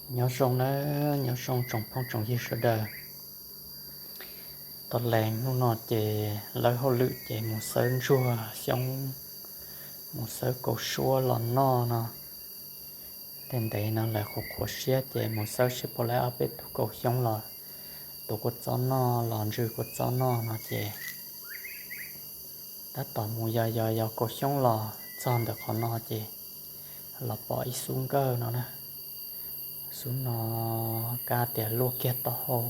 Nyob zoo na, nyob zoo tsoom phooj tsoom ywg sawv daws. Tau lees hnub no ces lawb hauj lwm ces mus xawb ntsuag xyoob, mus xawb kaus suab los noj no. Ntev ntev no lawv qhuav qhuav siab ces mus xawb seb puas laib ob peb tug kaus xyoob los tuav kua txob noj, los ntsw kua txob noj no ces tab tom mus yos yos yos kaus xyoob los txog ntawm qhov no ces los pom ib xub nkawj no na. Xub no kab tias luaj kiag taub hau,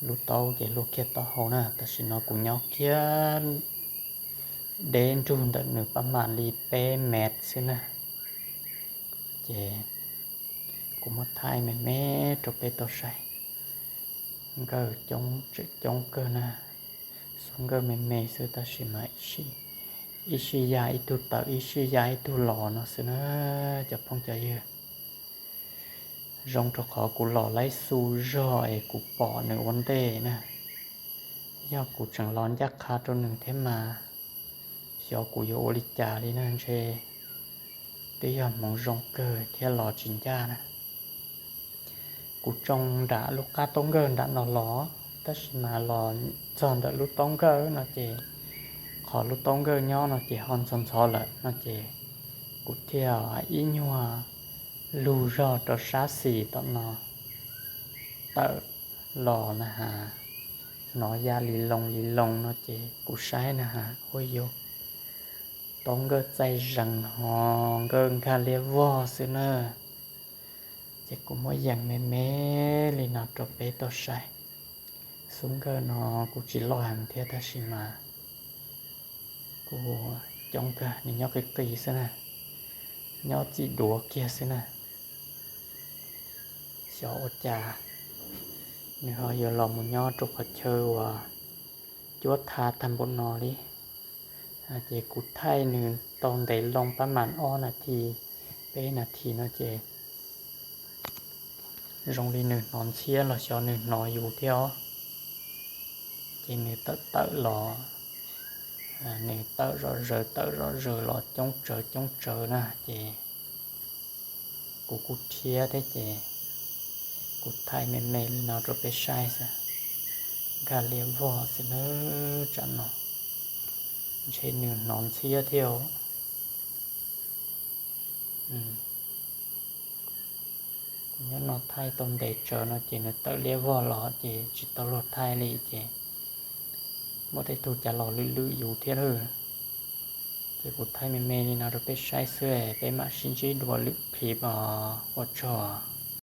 lub taub ces luaj kiag taub hau na, tam sim no kuv nyob kiag deb nrug ntawm nws pab mam li peb mev xwb na. Ces kuv muab thaij me me rau peb tau saib. Nkawj coob, tseem coob kawg na. Xub nkawj me me xwb tab sis mas ib sij ya ib tug tawm ib sij ya ib tug los no xwb na, cov phooj cov ywg. Zoo rau qhov kuv los laib xu zog es kuv pom nws ua ntej na. Yog kuv tseem los ncaj qha rau nws thiab mas xyov kuv yuav ua li cas li na, ntshe twb yog hmoov zoo kawg thiab los tsis ncaj na. Kuv tsoo nram lub qab taub nkawj nram no los, tab sis mas los txog ntawm lub taub nkawj no ces qhov lub taub nkawj nyob no ces ho ntxhov ntxhov lawm no ces kuv thiaj ib nyuag lug zog rau sab xis tom no tawm los na has, hnov ya li loo li loo no ces kuv saib na has, ua yus taub nkawj txaij zees ho nkawj nkag liab vog xwb na. Ces kuv muab yees me me li no rau peb tau saib. Xub nkawj no kuj tsis loj heev thiab tab sis mas kuj coob kawg, nws nyob qis qis xwb na, nyob txim duav kiag xwb na. Xyov ua cas nws ho yuav los mus nyob rau qhov chaw uas cuab tha tag npaum no li. Ces kuv thaij nws tau ntev loo pab mam ob nas this, peb nas this no ces zoo li nws hnov ntxhiab los xyov nws hnov yus thiab os. Ces nws tawm tawm los, nws tawm zom zaws tawm zom zaws los coob tsawv coob tsawv na ces kuv kuj rhiab thiab ces kuv thaij me me li no rau peb saib xwb. Nkag liab vog xwb na, tsam no ntshe nws hnov ntxhiab thiab. Kuv nyob no thaij tau ntev tsawv no ces nws tawm liab vog los ces tsis tau luag thaij li ces muaj tej tug cas los lwm lwm yus thiab lawm. Ces kuv thaij me me li no rau peb saib xwb, peb mam sib ntsib dua lwm clip os, ua tsaug.